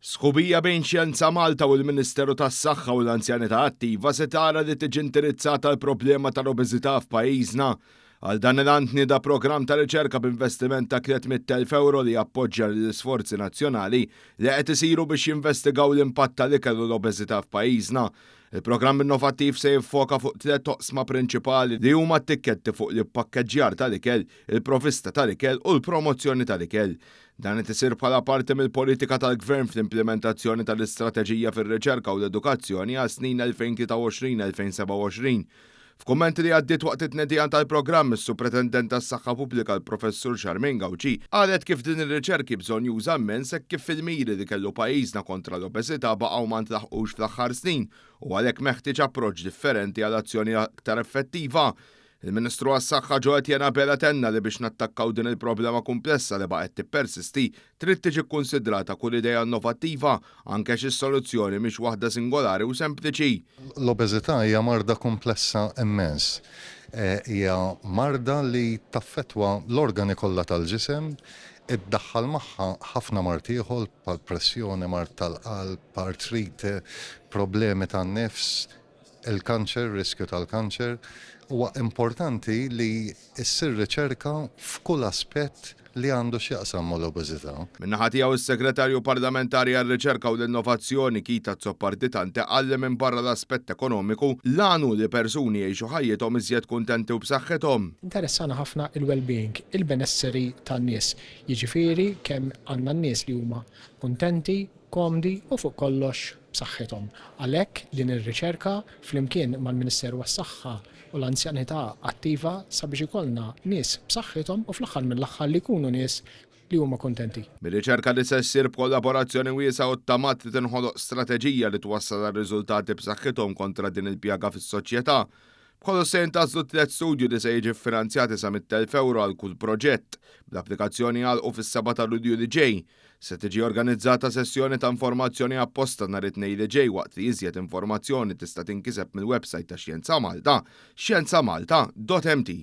Sħubija bejn Xjenza Malta u l-Ministeru tas-Saħħa u l-Anzjanità Attiva se tara li tiġi indirizzata l-problema tal-obeżità f'pajjiżna. Għal dan il-għan tnieda programm ta' riċerka b'investiment ta' 300,000 ewro li jappoġġja lill-isforzi nazzjonali li qed isiru biex jinvestigaw l-impatt tal-ikel u l-obeżità f'pajjiżna. Il-programm innovattiv se jiffoka fuq tliet oqsma prinċipali li huma t-tikketti fuq l-ippakkeġġjar tal-ikel, il-provvista tal-ikel u l-promozzjoni tal-ikel. Dan qed isir bħala parti mill-politika tal-Gvern fl-implimentazzjoni tal-istrateġija fir-riċerka u l-edukazzjoni għas-snin 2023-2027. F'kummenti li għaddiet waqt it-tnedija tal-programm, is-Supretendent tas-Saħħa Pubblika l-Professur Charmaine Gauci qalet kif din ir-riċerka hi bżonnjuża immens hekk kif il-miri li kellu pajjiżna kontra l-obeżità baqgħu ma ntlaħqux fl-aħħar snin u għalhekk meħtieġ approċċ differenti għal azzjoni aktar effettiva. Il-Ministru għas-Saħħa Jo Etienne Abela tenna li biex nattakkaw din il-problema kumplessa li baqgħet tippersisti, trid tiġi kkunsidrata kull idea innovattiva, anke għax is-soluzzjoni mhix waħda singolari u sempliċi. L-obeżità hija marda kumplessa immens. Hija marda li taffettwa l-organi kollha tal-ġisem, iddaħħal magħha ħafna mard ieħor bħal pressjoni, mard tal-qalb, artrite, problemi tan-nifs, il-kanċer, riskju tal-kanċer, huwa importanti li ssir riċerka f'kull aspett li għandu x'jaqsam mal-obeżità. Min-naħa tiegħu s-Segretarju Parlamentari għar-Riċerka u l-Innovazzjoni, Keith Azzopardi Tante qal li minbarra l-aspett ekonomiku, l-għan hu li persuni jgħixu ħajjithom iżjed kuntenti u b'saħħithom. Interessana ħafna il-well-being, il-benesseri tan-nies, jiġifieri kemm għandna n-nies li huma kuntenti, komdi u fuq kollox b'saħħithom. Għalhekk din ir-riċerka flimkien mal-Ministeru għas-Saħħa u l-Anzjanità Attiva sabiex ikollna nies b'saħħithom u fl-aħħar mill-aħħar li jkunu nies li huma kuntenti. Mir-riċerka li se ssir b'kollaborazzjoni wiesgħa u ttamat li tinħoloq strateġija li twassal għal riżultati b'saħħithom kontra din il-pjaga fis-soċjetà. B'kollox se jintgħażlu tliet studji li se jiġi ffinanzjati sa 100,000 ewro għal kull proġett, bl-applikazzjoni jagħlqu fis-7 ta' Lulju li ġej. Se tiġi organizzata sessjoni ta' informazzjoni apposta nhar it-Tnejn li ġej waqt li iżjed informazzjoni tista' tinkiseb mill-websajt ta' Xjenza Malta, xjenzamalta.mt.